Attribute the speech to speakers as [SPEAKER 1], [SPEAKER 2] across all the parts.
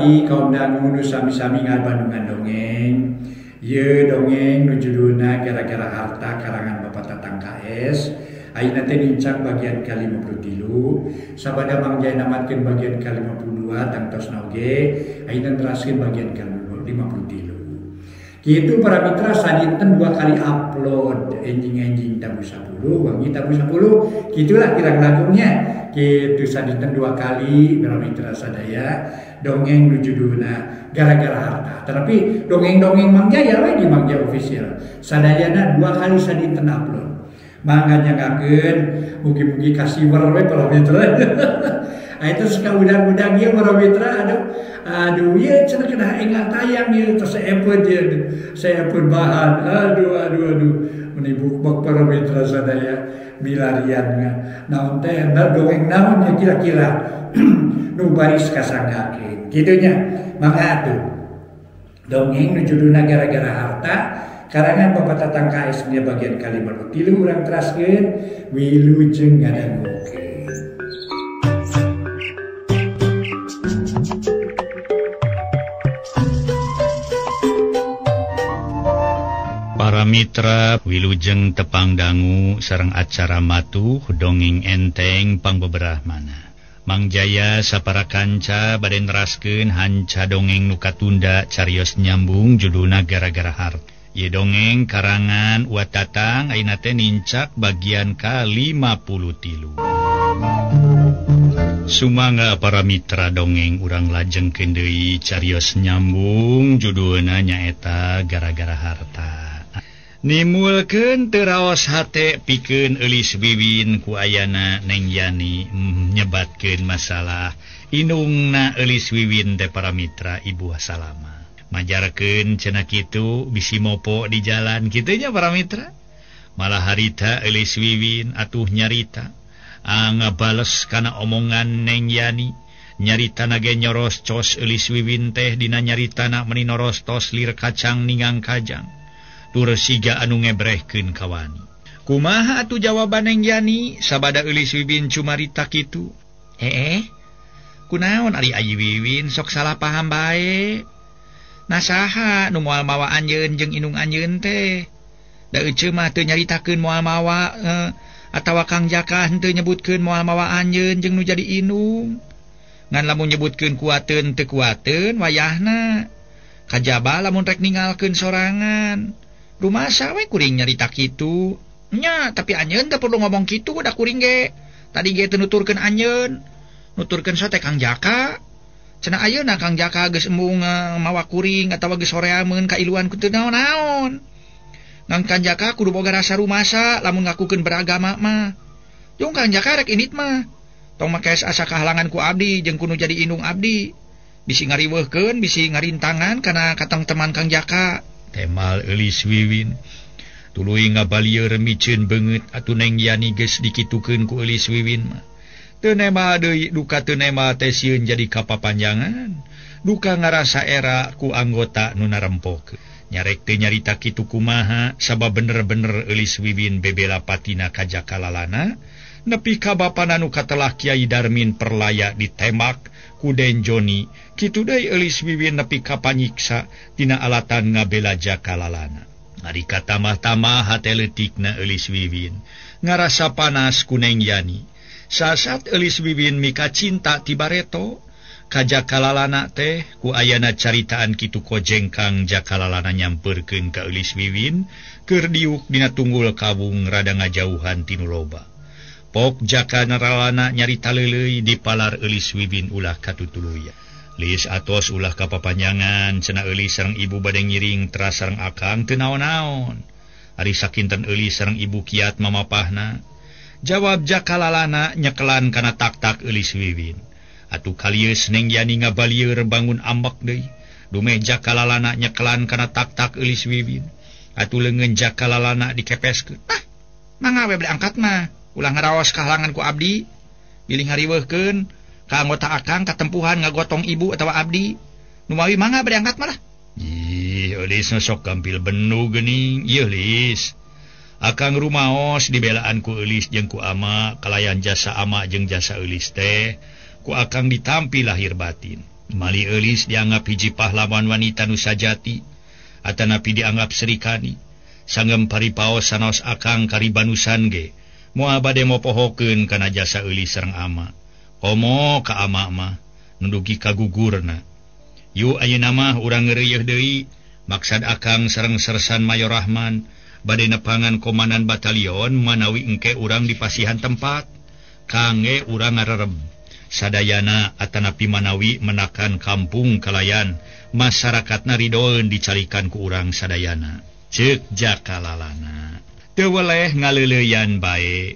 [SPEAKER 1] pagi kaum dangu nu sami-sami ngabandungan dongeng. Ieu dongeng nu judulna Gara-gara Harta karangan Bapak Tatang KS. Ayeuna teh nincak bagian ka-53. Sabada Mang Jaya namatkeun bagian ka-52 tangtosna oge ayeuna neraskeun bagian ka-53. Kitu para mitra sadinten 2 kali upload enjing-enjing tabu 10 wangi tabu 10 gitulah kirang langkungnya. Kitu sadinten 2 kali para mitra sadaya dongeng nu judulna Gara-gara Harta. Tetapi dongeng-dongeng Mang Jaya we di Mang Jaya Official sadayana 2 kali sadinten upload. Mangga nyangakeun mugi-mugi kasiwer we para mitra. Itu suka udang-udang ieu para mitra, aduh aduh ieu cenah kena enggal tayang ieu terus seepun ieu seepun bahan, aduh aduh aduh meni bukbak para mitra sadaya milarian naon teh dongeng naon ya kira-kira nu baris kasanggakeun kitu nya. Mangga atuh dongeng nu judulna Gara-gara Harta karangan Bapak Tatang KS nya bagian ka-53 urang teraskeun wilujeng ngadangukeun.
[SPEAKER 2] Para mitra wilujeng tepang dangu sareng acara matuh dongeng enteng pangbeberahmana. Mang Jaya sapara kanca bade neraskeun hanca dongeng nu katunda carios nyambung judulna Gara-gara Harta. Ieu dongeng karangan Wa Tatang ayeuna teh nincak bagian ka-53. Sumangga para mitra dongeng urang lajengkeun deui carios nyambung judulna nyaeta Gara-gara Harta. Nimulkeun teu raos hate pikeun Eulis Wiwin ku ayana Neng Yani nyebatkeun masalah inungna Eulis Wiwin teh para mitra Ibu Salama. Majarkeun cenah kitu bisi mopo di jalan kitu nya para mitra. Malah harita Eulis Wiwin atuh nyarita ngabales kana omongan Neng Yani. Nyarita nage nyoros cos Eulis Wiwin teh dina nyaritana meni noros tos lir kacang ningang kajang. Tur siga anu ngebrehkeun kawani. Kumaha atuh jawaban Neng Yani sabada Eulis Wiwin cumarita kitu? Kunaon ari Ayi Wiwin sok salah paham bae. Nah saha nu moal mawa anjeun jeung indung anjeun teh? Da eceu mah teu nyaritakeun moal mawa atawa Kang Jaka henteu nyebutkeun moal mawa anjeun jeung nu jadi indung. Ngan lamun nyebutkeun kuateun teu kuateun wayahna. Kajaba lamun rek ningalkeun sorangan. Rumasa we kuring nyarita kitu. Nya, tapi anjeun teu perlu ngomong kitu da kuring ge. Tadi ge teu nuturkeun anjeun. Nuturkeun sote Kang Jaka. Cenah ayeuna Kang Jaka geus embung mawa kuring atawa geus soreameun ka iluan ku teu naon-naon. Ngan Kang Jaka kudu boga rasa rumasa lamun ngakukeun beragama mah. Jung Kang Jaka rek indit mah. Tong make asa kahalangan ku abdi jeung kudu jadi indung abdi. Bisi ngariweuhkeun, bisi ngarintangan kana katang teman Kang Jaka. Temal Eulis Wiwin tuluy ngabalieur miceun beungeut atuh Neng Yani geus dikitukeun ku Eulis Wiwin mah. Teu nema deui duka teu nema teh sieun jadi kapapanjangan. Duka ngarasa era ku anggota nu narempokeun. Nyarek teu nyarita kitu kumaha sabab bener-bener Eulis Wiwin bebela patina ka Jaka Lalana nepi ka bapana nu katelah Kiai Darmin Perlaya ditembak ku Den Joni. Kitu deui Eulis Wiwin nepi ka panyiksa tina alatan ngabela Jaka Lalana. Ari katamah-tamah hate leutikna Eulis Wiwin ngarasa panas ku Neng Yani. Sasat Eulis Wiwin mika cinta ti bareto ka Jaka Lalana teh ku ayana caritaan kitu kojengkang Jaka Lalana nyamperkeun ka Eulis Wiwin keur diuk dina tunggul kawung rada ngajauhan tinu loba. Pok Jaka Lalana nyarita leuleuy dipalar Eulis Wiwin ulah katutuluyan. Lis atos ulah kapapanjangan cenah Eulis sareng ibu bade ngiring teras sareng akang teu naon-naon. Ari sakinten Eulis sareng ibu kiat mamapahna. Jawab Jaka Lalana nyekelan kana tak-tak Eulis Wiwin. Atuh kalieus Neng Yani ngabalieur bangun ambek deui. Dumeh Jaka Lalana nyekelan kana tak-tak Eulis Wiwin. Atuh leungeun Jaka Lalana dikepeskeun. Ah, mangga we bade angkat mah. Ulah ngaraos kahalangan ku abdi. Bilih ngariweuhkeun ka anggota akang katempuhan ngagotong ibu atawa abdi. Numawi mangga bade angkat mah lah. Ih, Eulis sok gampil benu geuning. Ieu Lis. Akang rumaos dibelaan ku Eulis jeung ku ama kalayan jasa ama jeung jasa Eulis teh ku akang ditampi lahir batin. Mali Eulis dianggap hiji pahlawan wanita nu sajati atanapi dianggap Srikani. Sanggem paripaos sanaos akang karibanusan ge moal bade mopohokeun kana jasa Eulis sareng ama. Komo ka ama mah nudugi kagugurna. Yu ayeuna mah urang ngeureuyeh deui maksad akang sareng Sersan Mayor Rahman bade nepangan komandan batalion manawi engke urang dipasihan tempat kangge urang ngarereb sadayana atanapi manawi menakan kampung kalayan masyarakatna ridoeun dicarikan ku urang sadayana. Ceuk Jakalalana teu weleh ngaleuleyan bae.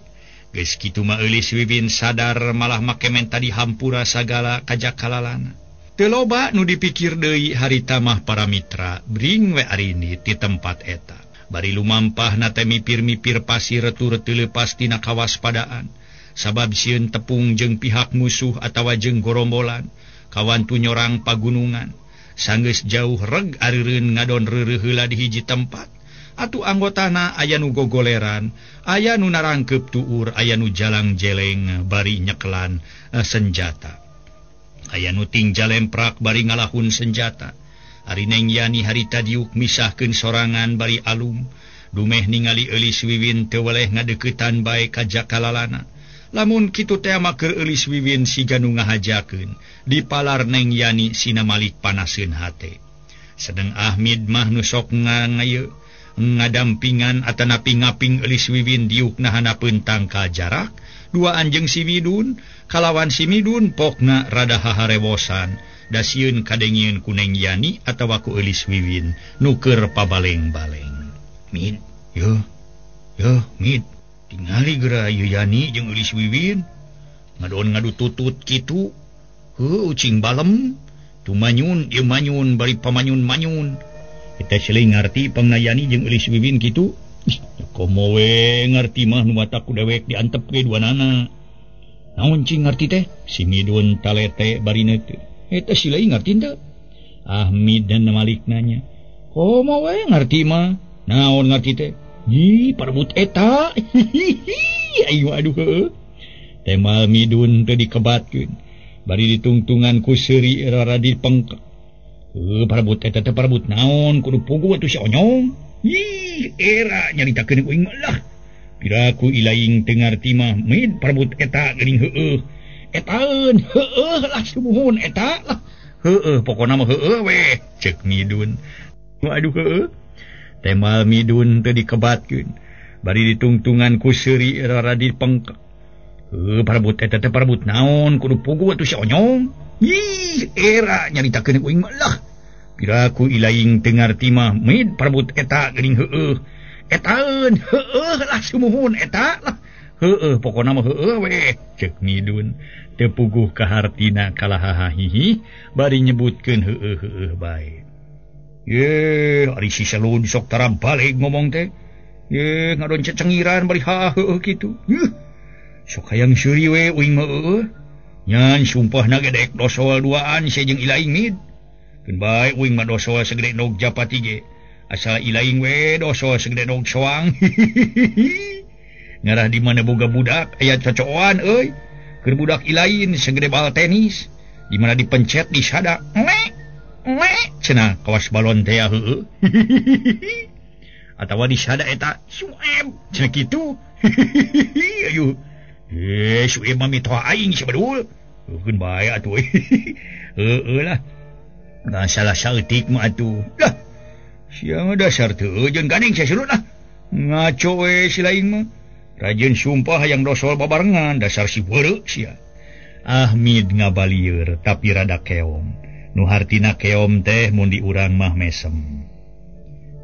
[SPEAKER 2] Geus kitu mah Eulis Wiwin sadar malah make menta dihampura sagala ka Jakalalana. Teu loba nu dipikir deui harita mah para mitra bring we arini ti tempat eta. Bari lumampahna teh mipir-mipir pasir retu-retu leupas tina kawaspadaan. Sabab sieun tepung jeung pihak musuh atawa jeung gorombolan kawantu nyorang pagunungan. Sanggeus jauh reg areureun ngadon reureuh heula di hiji tempat. Atuh anggotana aya nu gogoleran, aya nu narangkeup tuur, aya nu jalang jeleng bari nyekelan senjata. Aya nu tingjalemprak bari ngalahun senjata. Ari Neng Yani harita diuk misahkeun sorangan bari alum. Dumeh ningali Eulis Wiwin teu weleh ngadeuketan bae ka Jakalalana. Lamun kitu teh mah keur Eulis Wiwin siga nu ngahajakeun. Dipalar Neng Yani sina malik panaseun hate. Sedeng Ahmid mah nu sok ngaye ngadampingan atanapi ngaping Eulis Wiwin diuk nahanapeun tangkal jarak dua anjeng si Midun kalawan si Midun pokna rada haharewosan da sieun kadengieun ku Neng Yani atawa ku Eulis Wiwin nu keur pabaleng-baleng. Mid, yo, yo, Mid, tingali geura ieu Yani jeung Eulis Wiwin ngadon ngadu tutut kitu. Heuh, ucing balem, tumanyun ieu manyun bari pamanyun-manyun. Eta seling ngarti pangna Yani jeung Eulis Wiwin kitu. Ih, komo we ngarti mah nu matak ku dewek diantep ge duanana. Naon cing ngarti teh? Si Midun talete bari neuteuh. Eta silai ngarti teu? Ahmid dan Malik nanya. Komo we ngarti mah? Naon ngarti teh? Ih, parebut eta. Ayo aduh heueuh. Temal Midun teu dikebatkeun. Bari ditungtungan ku seuri rara dipengkek. Parebut eta teh parebut naon kudu puguh atuh si Onyong. Ih, era nyaritakeun ku aing mah lah. Piraku ilaing teu ngarti mah mid parebut eta geuning heueuh. Etaeun heueuh lah sumuhun eta lah. Heueuh pokona mah heueuh we ceuk Midun. Aduh heueuh. Temal Midun teu dikebatkeun. Bari ditungtungan ku seuri rara dipengkek. Parebut eta teh parebut naon kudu puguh atuh si Onyong. Ih, era nyaritakeun ku aing mah lah. Piraku ilaing teu ngarti mah mid parebut eta geuning heueuh. Etaeun heueuh lah sumuhun eta lah. Heueuh pokona mah heueuh we ceuk Midun. Teu puguh ka hartina kalahahahihi bari nyebutkeun heueuh heueuh bae. Ye, ari si Selun sok tarabaleg ngomong teh. Ye, ngadon cecengiran bari ha heueuh kitu. Yuh. Sok hayang seuri we uing mah heueuh. Nyan sumpahna ge dek dosol duaan sia jeung ilaing mid. Keun bae uing mah dosol segede nog japati ge. Asal ilaing we dosol segede nog soang. Ngarah di mana boga budak aya cocoan euy. Keur budak ilain segede bal tenis. Di mana dipencet disada. Mek mek cenah kawas balon teh heueuh. Atawa disada eta sueb cenah kitu. Ayo. Sueb mah mitoha aing si bedul. Keun bae atuh. Heueuh lah. Nah, salah saeutik mah atuh. Lah. Sia mah dasar teu jeung gandeng sia sulut lah. Ngaco we si lain mah. Rajin sumpah hayang dosol babarengan dasar si weureu sia. Ahmid ngabalieur tapi rada keom. Nu hartina keom teh mun di urang mah mesem.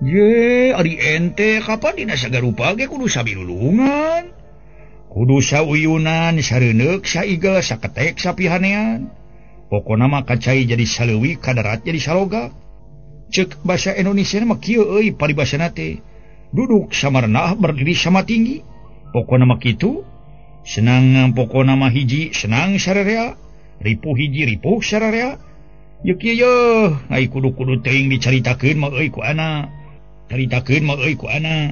[SPEAKER 2] Ye, ari ente kapan dina sagarupa ge kudu sabilulungan. Kudu sauyunan, sareuneuk, saigel, saketek, sapihanean. Pokona mah kacai jadi saleuwi, kadarat jadi saloga. Ceuk basa Indonesia mah kieu euy paribasana teh. Duduk sama rendah, berdiri sama tinggi. Pokona mah kitu. Senang pokona mah hiji, senang sararea. Ripuh hiji, ripuh sararea. Yeuh kieu yeuh, ai kudu-kudu teuing dicaritakeun mah euy ku ana. Caritakeun mah euy ku ana.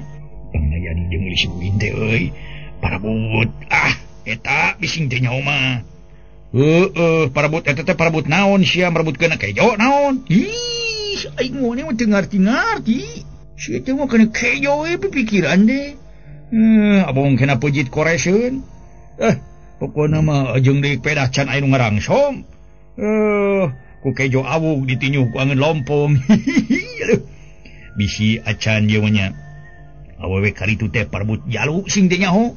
[SPEAKER 2] Pangayani jeung Eulis Wiwin teh euy. Parabut ah eta bising teh nyaho mah. Heeh, parebut eta teh parebut naon sia merebutkeun kejo naon? Ih, aing mah teu ngarti-ngarti. Sia teh mah kana kejo we pipikiran deh. Abong kena pejit koreseun. Pokona mah jeung deui pedah can aya nu ngarangsom. Ku kejo awug ditinyuh ku angeun lompong. Aduh. Bisi acan ieu mah nya. Awewe karitu teh parebut jalu sing teh nyaho.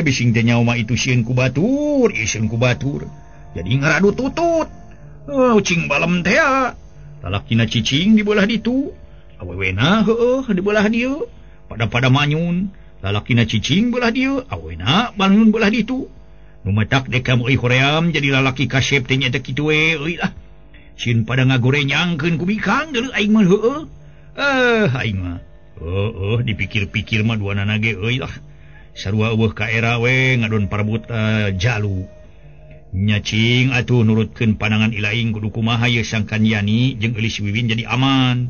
[SPEAKER 2] Bising teh nyaho mah itu sieun ku batur, ieu sieun ku batur. Jadi ngaradu tutut. Ucing balem teh. Lalakina cicing di belah ditu. Awewena heueuh di belah dieu. Pada-pada manyun, lalakina cicing belah dieu, awena manyun belah ditu. Nu matak dek kamu euy hoream jadi lalaki kasep teh nya teh kitu we euy lah. Sieun pada ngagorenyangkeun ku bikang deuleu aing mah heueuh. Aing mah heueuh dipikir-pikir mah duanana ge euy lah. Sarua eueuh ka era we ngadon parebut jalu. Nya cing atuh nurutkeun pandangan ilaing kudu kumaha ye sangkan Yani jeung Eulis Wiwin jadi aman.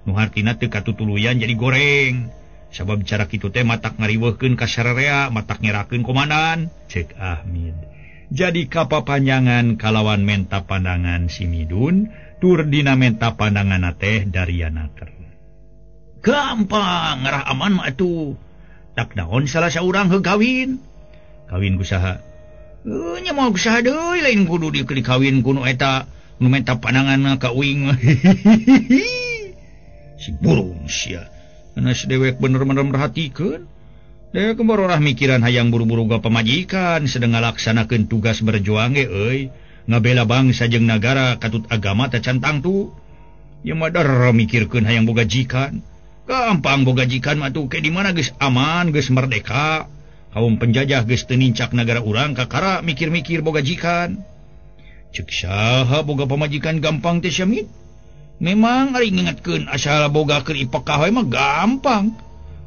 [SPEAKER 2] Nu hartina teu katutuluyan jadi goreng. Sabab cara kitu teh matak ngariweuhkeun ka sararea, matak ngerakeun komandan. Cek Ahmid. Jadi kapapanjangan kalawan menta pandangan si Midun, tur dina menta pandangan teh Dariana ter. Gampang ngarah aman mah atuh. Tak naon salah saurang heug kawin. Kawin ku saha? Nya moal ku saha deui lain kudu dikawin ku nu eta nu menta pandangan ka uing. Si burung sia. Anas dewek bener-bener merhatikeun. Dewek bororah mikiran hayang buru-buru ga pamajikan sedang ngalaksanakeun tugas berjuang ge euy. Ngabela bangsa jeung nagara katut agama teh can tangtu. Ieu mah der mikirkeun hayang boga jikan. Gampang boga jikan mah tuh ke di mana geus aman, geus merdeka. Kaum penjajah geus teu nincak nagara urang kakara mikir-mikir boga jikan. Ceuk saha boga pamajikan gampang teh sia mit? Memang ari ngingetkeun asal boga keur ipekah we mah gampang.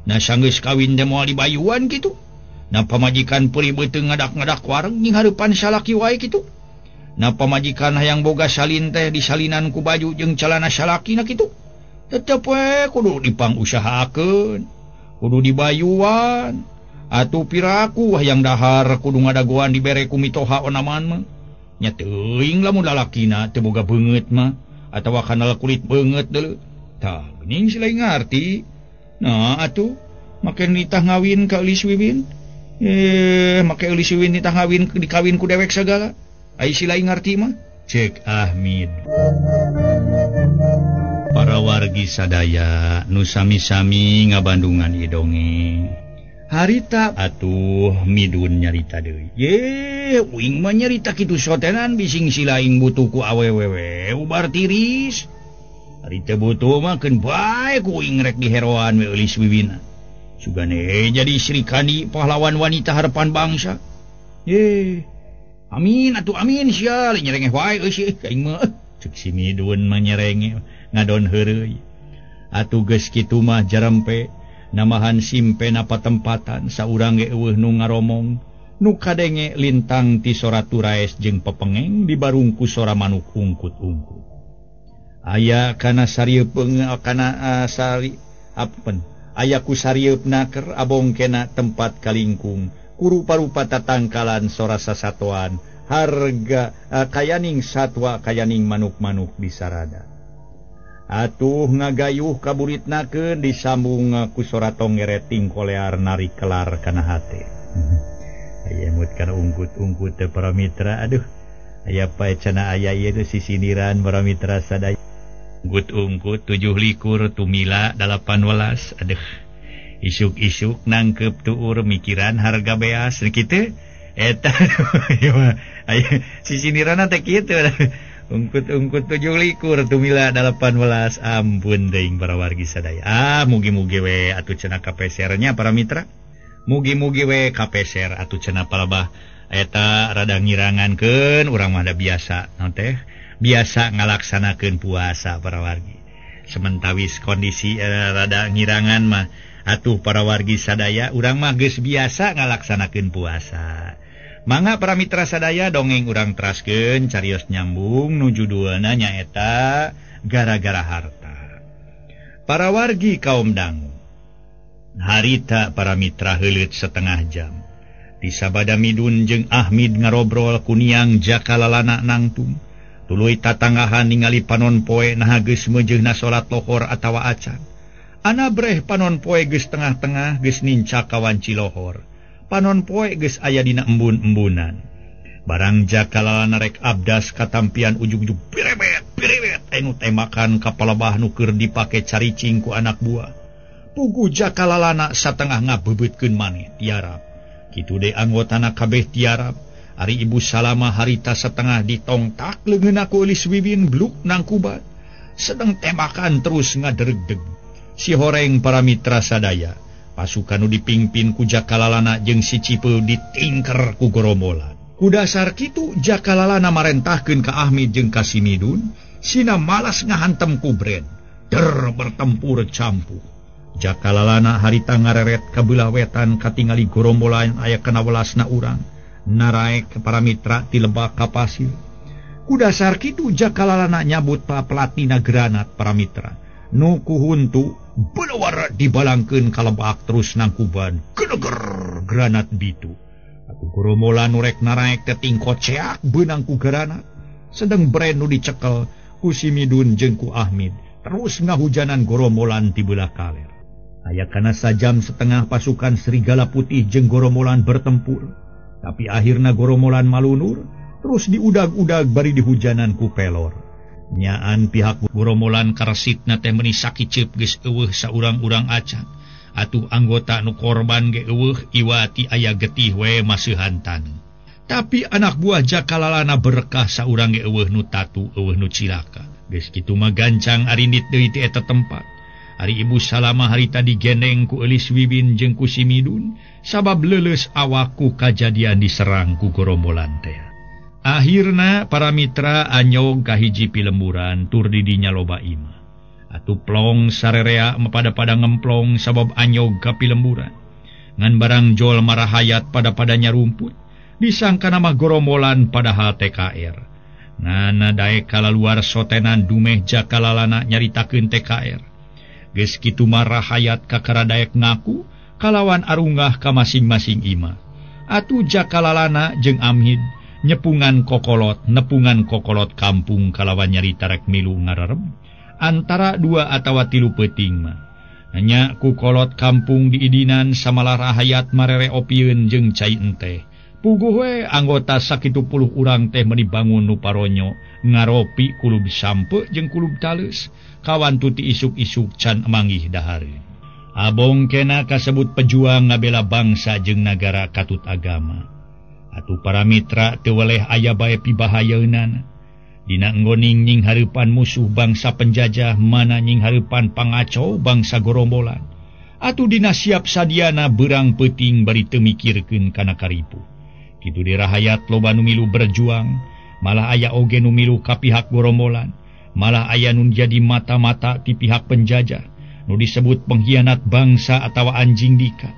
[SPEAKER 2] Nah sanggeus kawin teh moal dibayuan kitu. Nah pamajikan peuri beuteung ngadak-ngadak wareg jeung hareupan salaki wae kitu. Nah pamajikan hayang boga salin teh disalinan ku baju jeung calana salakina kitu. Tetep we kudu dipangusahakeun, kudu dibayuan. Atuh piraku hayang dahar kudu ngadagoan dibere ku mitoha onaman mah. Nya teuing lamun lalakina teu boga beungeut mah. Atawa kanal kulit beungeut deuleu. Tah geuning si lain ngarti. Nah atuh make nitah ngawin ka Eulis Wiwin. Make Eulis Wiwin nitah ngawin dikawin ku dewek sagala. Ai si lain ngarti mah. Cek Ahmid. Para wargi sadaya nu sami-sami ngabandungan ieu dongeng. Harita atuh Midun nyarita deui. Ye, uing mah nyarita kitu sotenan bising si laing butuh ku awewe ubar tiris. Ari teu butuh mah keun bae ku uing rek diheroan we Eulis Wiwina. Sugane jadi Sri Kandi pahlawan wanita harapan bangsa. Ye, amin atuh amin sia nyerengeh wae euy sih aing mah. Cek si Midun mah nyerengeh ngadon heureuy. Atuh geus kitu mah jarempe. Namahan simpen apa tempatan saurang ge eueuh nu ngaromong nu kadenge lintang ti sora turaes jeung pepengeng dibarung ku sora manuk ungkut-ungkut. Aya kana sarieupeng kana sari apen aya ku sarieupna keur abongkena tempat kalingkung kurupa-rupa tatangkalan sora sasatoan harga kayaning satwa kayaning manuk-manuk di sarada. Atuh ngagayuh kaburitnakeun disambung ku sora tonggereting kolear narik kelar kana hate. Aya mut kana ungkut-ungkut teh para mitra. Aduh, aya pae cenah aya ieu teh sisindiran para mitra sadaya. Ungkut-ungkut 7 tumila 18. Aduh, isuk-isuk nangkep tuur mikiran harga beas kitu eta. Aya sisindiranna teh kitu. Ungkut-ungkut 7 tumila 18. Ampun deing para wargi sadaya. Ah, mugi-mugi we atuh cenah kapesernya para mitra. Mugi-mugi we kapeser atuh cenah palebah eta rada ngirangankeun urang mah da biasa naon teh biasa ngalaksanakeun puasa para wargi. Sementawis kondisi rada ngirangan mah atuh para wargi sadaya urang mah geus biasa ngalaksanakeun puasa. Mangga para mitra sadaya dongeng urang teraskeun carios nyambung nu judulna nyaeta gara-gara harta. Para wargi kaum dangu. Harita para mitra heuleut setengah jam. Tisabada Midun jeung Ahmid ngarobrol kuniang Jakalalana nangtung. Tuluy tatanggahan ningali panon poe naha geus meujeuhna salat lohor atawa acan. Anabreh panon poe geus tengah-tengah geus nincak ka wanci lohor. Panon poe geus aya dina embun-embunan. Barang Jakalalana rek abdas katampian ujug-ujug pirebet pirebet anu tembakan ka palebah nu keur dipake caricing ku anak buah. Pugu Jakalalana satengah ngabeubeutkeun maneh tiarap. Kitu deui anggotana kabeh tiarap. Ari Ibu Salama harita setengah ditongtak leungeunna ku Eulis Wiwin bluk nangkubat. Sedang tembakan terus ngaderegdeg. Si horeng para mitra sadaya. Pasukan nu dipingpin ku Jakalalana jeung si Cipeul ditingker ku gorombolan. Ku dasar kitu Jakalalana marentahkeun ka Ahmid jeung ka si Midun, sina malas ngahantem ku Bren. Der bertempur campuh. Jakalalana harita ngareret ka beulah wetan katingali gorombolan aya kana welasna urang. Naraek para mitra ti lebak ka pasir. Ku dasar kitu Jakalalana nyabut papelatina granat para mitra. Nu ku huntu belawar dibalangkeun ka lebak terus nangkuban. Geneger granat bitu. Atuh gorombolan nu rek naraek teh tingkoceak beunang ku granat. Sedeng Bren nu dicekel ku si Midun jeung ku Ahmid terus ngahujanan gorombolan ti beulah kaler. Aya kana sajam setengah pasukan Serigala Putih jeung gorombolan bertempur. Tapi akhirna gorombolan malunur, terus diudag-udag bari dihujanan ku pelor. Nyaan pihak gorombolan karesitna teh meuni sakiceup geus eueuh saurang-urang acan. Atuh anggota nu korban ge eueuh iwati aya getih we maseuhan taneuh. Tapi anak buah Jakalalana berkah saurang ge eueuh nu tatu eueuh nu cilaka. Geus kitu mah gancang arindit deui ti eta tempat. Ari Ibu Salama harita digendeng ku Eulis Wiwin jeung ku si Midun sabab leuleus awak ku kajadian diserang ku gorombolan teh. Akhirna para mitra anyog ka hiji pilemburan tur di dinya loba imah. Atuh plong sarerea pada-pada ngemplong sabab anyog ka pilemburan. Ngan barang jol marahayat pada-pada nyarumput disangka nama gorombolan padahal TKR. Ngana daek kalaluar sotenan dumeh Jakalalana nyaritakeun TKR. Geus kitu mah rahayat kakara daek ngaku kalawan arunggah ka masing-masing imah. Atuh Jakalalana jeung Amhid nyepungan kokolot nepungan kokolot kampung kalawan nyarita rek milu ngararem antara 2 atawa 3 peuting mah. Nya ku kolot kampung diidinan samalah rahayat marere opieun jeung cai enteh. Puguh we anggota sakitu puluh urang teh meuni bangun nu paronyo ngaropi kulub sampe jeung kulub taleus. Kawan tuti isuk-isuk can manggih dahareun. Abong kena kasebut pejuang ngabela bangsa jeung nagara katut agama. Atuh para mitra teu weleh aya bae pibahayeunana. Dina enggoning nying hareupan musuh bangsa penjajah mana nying hareupan pangacau bangsa gorombolan. Atuh dina siap sadiana beurang peuting bari teu mikirkeun kana karipu. Kitu dirahayat loba nu milu berjuang, malah aya oge nu milu ka pihak gorombolan. Malah aya nu jadi mata-mata ti pihak penjajah, nu disebut pengkhianat bangsa atawa anjing dika.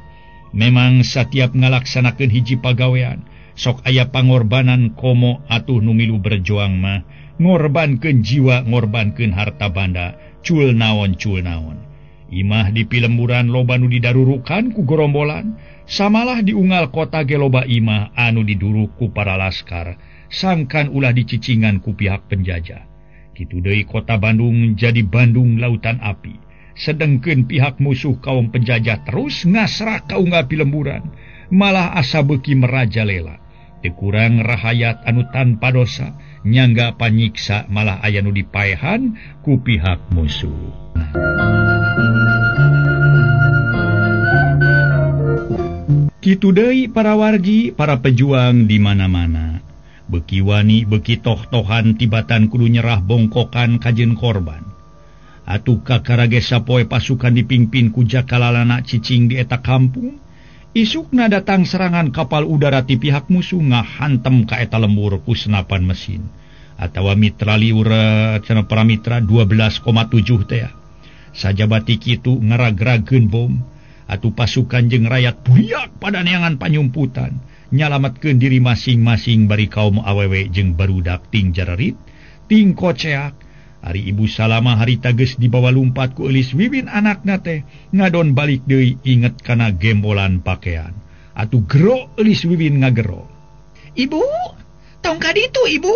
[SPEAKER 2] Memang setiap ngalaksanakeun hiji pagawean, sok aya pangorbanan komo atuh nu milu berjuang mah, ngorbankeun jiwa, ngorbankeun harta banda, cul naon cul naon. Imah di pilemburan loba nu didarurukan ku gorombolan, samalah diunggal kota ge loba imah anu diduruk ku para laskar, sangkan ulah dicicingan ku pihak penjajah. Kitu deui kota Bandung jadi Bandung lautan api. Sedengkeun pihak musuh kaum penjajah terus ngasrak ka unggal pilemburan, malah asa beuki merajalela. Teu kurang rahayat anu tanpa dosa, nyangga panyiksa malah aya nu dipaehan ku pihak musuh. Kitu deui para wargi, para pejuang di mana-mana. Beki wani, beki toh-tohan tibatan kudu nyerah bongkokan kajen korban. Atuh kakara ge sapoe pasukan dipingpin ku Jakalalana cicing di eta kampung. Isukna datang serangan kapal udara ti pihak musuh ngahantem ka eta lembur ku senapan mesin. Atawa mitra liur cenah para mitra 12,7 teh. Sajabati kitu ngaragrageun bom. Atuh pasukan jeung rakyat buyak pada neangan panyumputan. Nyalametkeun diri masing-masing bari kaum awewe jeung barudak ting jararit, ting koceak. Ari Ibu Salama harita geus dibawa lumpat ku Eulis Wiwin anakna teh ngadon balik deui inget kana gembolan pakaian. Atuh gero Eulis Wiwin ngagero. Ibu, tong ka ditu ibu.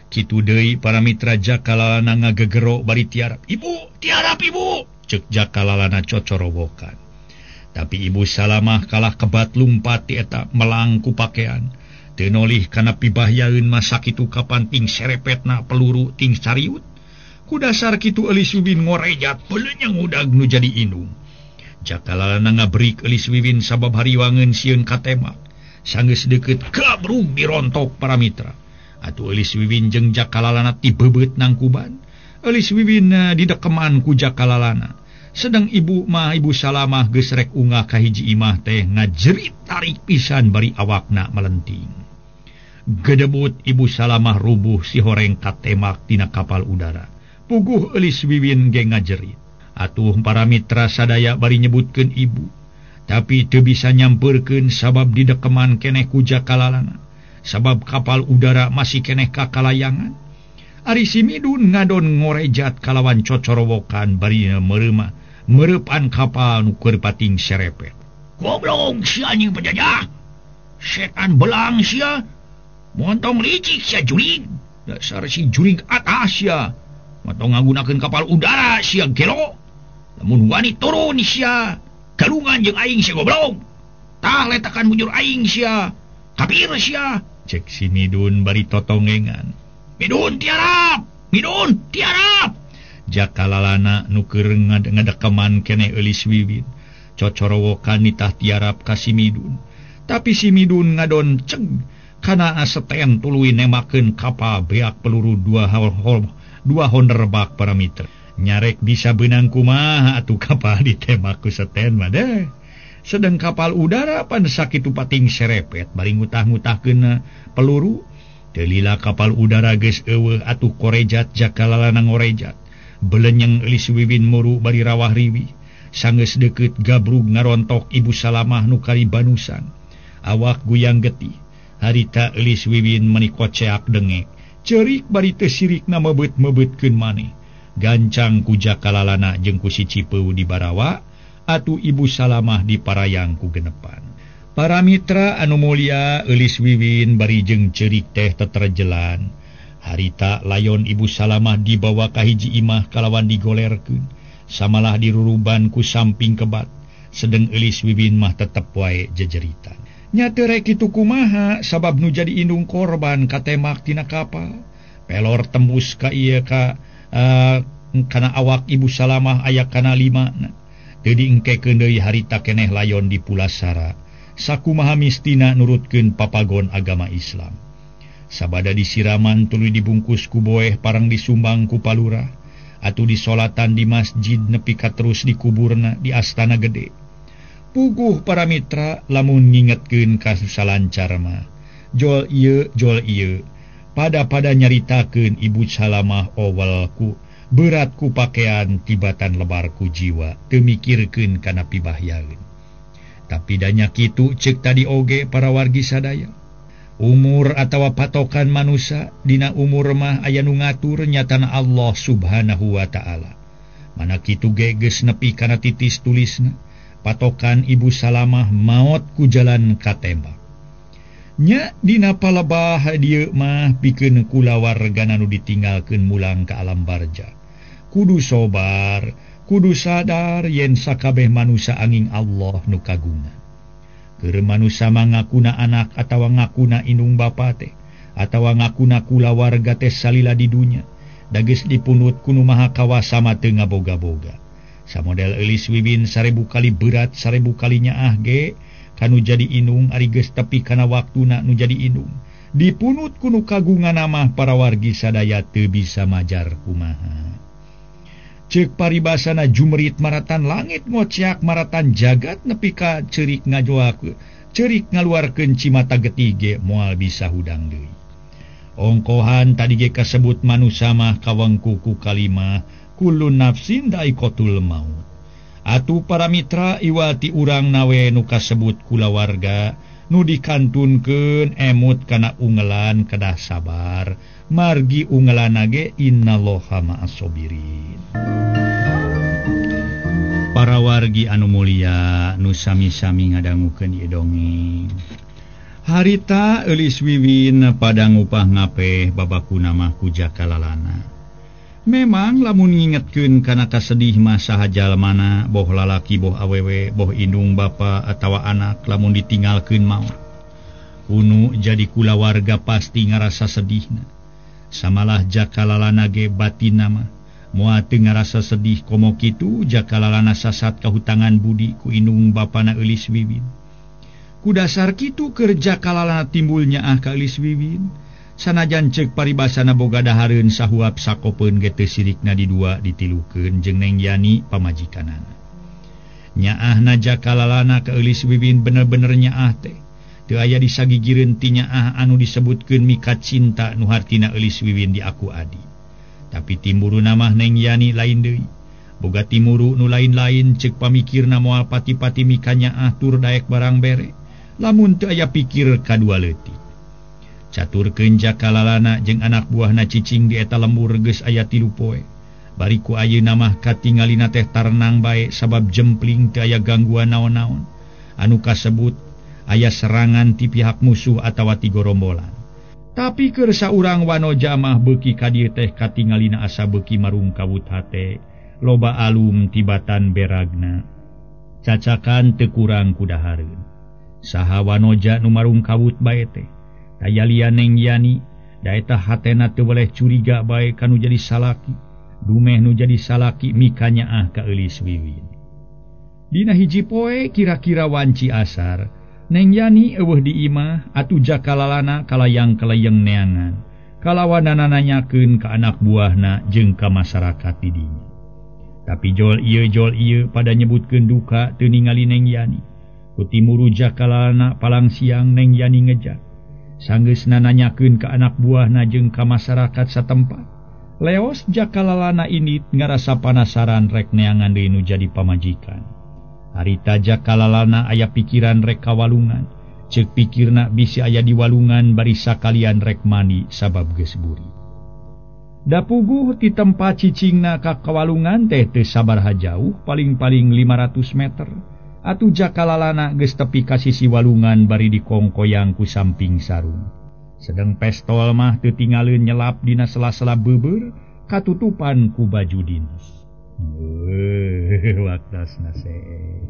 [SPEAKER 2] Kitu deui para mitra Jakalalana ngagegero bari tiarap. Ibu, tiarap ibu. Cek Jakalalana cocorowokan. Tapi Ibu Salamah kalah kebat lumpat ti eta melang ku pakean. Teu nolih kana pibahyaeun mah sakitu kapan ting serepetna peluru ting cariut. Ku dasar kitu Eulis Wiwin ngorejat beulenyeng udag nu jadi indung. Jakalalana ngabrik Eulis Wiwin sabab hariwangeun sieun katemak. Sanggeus deukeut gabrug dirontok para mitra. Atuh Eulis Wiwin jeung Jakalalana tibebeut nangkuban. Eulis Wiwin didekeman ku Jakalalana. Sedang ibu mah Ibu Salamah geus rek unggah ka hiji imah teh ngajerit tarik pisan bari awakna melenting. Gedebut Ibu Salamah rubuh si horeng katemak tina kapal udara. Puguh Eulis Wiwin ge ngajerit. Atuh para mitra sadaya bari nyebutkeun ibu. Tapi teu bisa nyampeurkeun sabab didekeman keneh ku Jakalalana. Sabab kapal udara masih keneh kakalayangan. Ari si Midun ngadon ngorejat kalawan cocorowokan bari mereumah mereupan kapal nu keur pating serepet. Goblok si anjing penjajah. Setan belang sia. Montong licik sia jurig. Dasar si jurig atas sia. Montong ngagunakeun kapal udara sia gelo. Lamun wani turun sia. Galungan jeung aing sia goblok. Tah letakan bujur aing sia. Kapir sia. Cek si Midun bari totongengan. Midun tiarap, Midun tiarap. Jakalalana nu keur ngadekeman keneh Eulis Wiwin. Cocorowokan nitah tiarap ka si Midun. Tapi si Midun ngadon ceg kana seten tuluy nemakeun kapal beak peluru dua honderbak para mitra. Nyarek bisa beunang kumaha atuh kapal ditembak ku seten mah deh. Sedang kapal udara pan sakitu pating serepet bari ngutah-ngutahkeun peluru. Delila kapal udara geus eueuh atuh korejat Jakalalana ngorejat. Belenyeng Eulis Wiwin muru bari rawah riwih. Sanggeus deukeut gabrug ngarontok Ibu Salamah nu karibanusan. Awak guyang getih. Harita Eulis Wiwin meuni koceak dengek. Ceurik bari teu sirikna mebeut-mebeutkeun maneh. Gancang ku Jakalalana jeung ku si Cipeu di barawa, atuh Ibu Salamah diparayang ku genepan. Para mitra anu mulia, Eulis Wiwin bari jeung ceurik teh teterjelan. Harita layon Ibu Salamah dibawa ka hiji imah kalawan digolerkeun. Samalah diruruban ku samping kebat. Sedeng Eulis Wiwin mah tetep wae jejeritan. Nya teu rek kitu kumaha sabab nu jadi indung korban katemak tina kapal. Pelor tembus ka ieu ka kana awak Ibu Salamah aya kana lima. Teu diengkekeun deui harita keneh layon di pulasara. Sakumaha mistina nurutkeun papagon agama Islam. Sabada disiraman tuluy dibungkus ku boeh parang disumbang ku palurah. Atuh disolatan di masjid nepi ka terus dikuburna di astana gede. Puguh para mitra lamun ngingetkeun ka salancar mah. Jol ieu jol ieu. Pada-pada nyaritakeun Ibu Salamah owal ku berat ku pakean tibatan lebar ku jiwa teu mikirkeun kana pibahyaeun. Tapi danya kitu cek tadi oge para wargi sadaya. Umur atawa patokan manusia dina umur mah aya nu ngatur nyatana Allah Subhanahu wa ta'ala. Mana kitu ge geus nepi kana titis tulisna patokan Ibu Salamah maot ku jalan katembak. Nya dina palebah dieu mah pikeun kulawargana nu ditinggalkeun mulang ka alam barja. Kudu sobar, kudu sadar yen sakabeh manusia angin Allah nu kagungan. Keur manusia mah ngakuna anak atawa ngakuna indung bapa teh atawa ngakuna kulawarga teh salila di dunya. Da geus dipunut ku nu maha kawasa mah teu ngaboga-boga. Samodel Eulis Wiwin 1000 kali berat 1000 kali nyaah ge kanu jadi indung ari geus tepi kana waktuna nu jadi indung. Dipunut ku nu kagungan mah para wargi sadaya teu bisa majar kumaha. Cek paribasana jumrit maratan langit ngociak maratan jagat nepi ka ceurik ngajoak ceurik ngaluarkeun cimata getih ge moal bisa hudang deui. Ongkohan tadi ge kasebut manusa mah kawengku ku kalimah kullu nafsin da'iqatul maut. Atuh para mitra iwati urang nawe nu kasebut kulawarga nu dikantunkeun emut kana ungelan kedah sabar margi ungelan ge innallaha ma'as sabirin. Para Para wargi anu mulia nu sami-sami ngadangukeun ieu dongeng. Harita Eulis Wiwin pada ngupah ngapeh babakuna mah ku Jaka Lalana. Memang lamun ngingetkeun kana kasedih mah saha jalmana, boh lalaki boh awewe, boh indung bapa atawa anak lamun ditinggalkeun maot. Kunu jadi kulawarga pasti ngarasa sedihna. Samalah Jaka Lalana ge batinna mah moal teu ngarasa sedih komo kitu Jaka Lalana sasat kahutangan budi ku indung bapana Eulis Wiwin. Ku dasar kitu keur Jaka Lalana timbul nyaah ka Eulis Wiwin, sanajan ceuk paribasana boga dahareun sahuap sakopeun ge teu sirikna didua ditilukeun jeung Neng Yani pamajikanana. Nyaahna Jaka Lalana ka Eulis Wiwin bener-bener nyaah teh. Teu aya disagigireun ti nyaah anu disebutkeun mikat cinta nu hartina Eulis Wiwin diaku adi. Tapi timuruna mah Neng Yani lain deui. Boga timuru nu lain-lain ceuk pamikirna moal pati-pati mika nyaah tur daek barang bere. Lamun teu aya pikir kadua leutik. Caturkeun Jaka Lalana jeung anak buahna cicing di eta lembur geus aya 3 poe. Bari ku ayeuna mah katingalina teh tarenang bae sabab jempling teu aya gangguan naon-naon. Anu kasebut aya serangan ti pihak musuh atawa ti gorombolan. Tapi keur saurang wanoja mah beuki ka dieu teh katingalina asa beuki marungkawut hate, loba alum tibatan beragna. Cacakan teu kurang ku dahareun. Saha wanoja nu marungkawut bae teh? Taya lian Neng Yani, da eta hatena teu weleh curiga bae kanu jadi salaki. Dumeh nu jadi salaki mika nyaah ka Eulis Wiwin. Dina hiji poe kira-kira wanci asar, Neng Yani eueuh di imah atuh Jaka Lalana kalayang-kalayang neangan. Kalawanana nanyakeun ka anak buahna jeung ka masyarakat di dinya. Tapi jol ieu pada nyebutkeun duka teu ningali Neng Yani. Ku timuru Jaka Lalana palang siang Neng Yani ngejar. Sanggeusna nanyakeun ka anak buahna jeung ka masyarakat satempat. Leos Jaka Lalana ini ngarasa panasaran rek neangan deui nu jadi pamajikan. Harita Jaka Lalana aya pikiran rek ka walungan. Ceuk pikirna bisi aya di walungan bari sakalian rek mandi sabab geus buri. Da puguh ti tempat cicingna ka kawalungan teh teu sabaraha jauh, paling-paling 500 meter. Atuh Jaka Lalana geus tepi ka sisi walungan bari dikongkoyang ku samping sarung. Sedeng pestol mah teu tingaleun nyelap dina sela-sela beubeur katutupan ku baju dinas. Waktasna seep.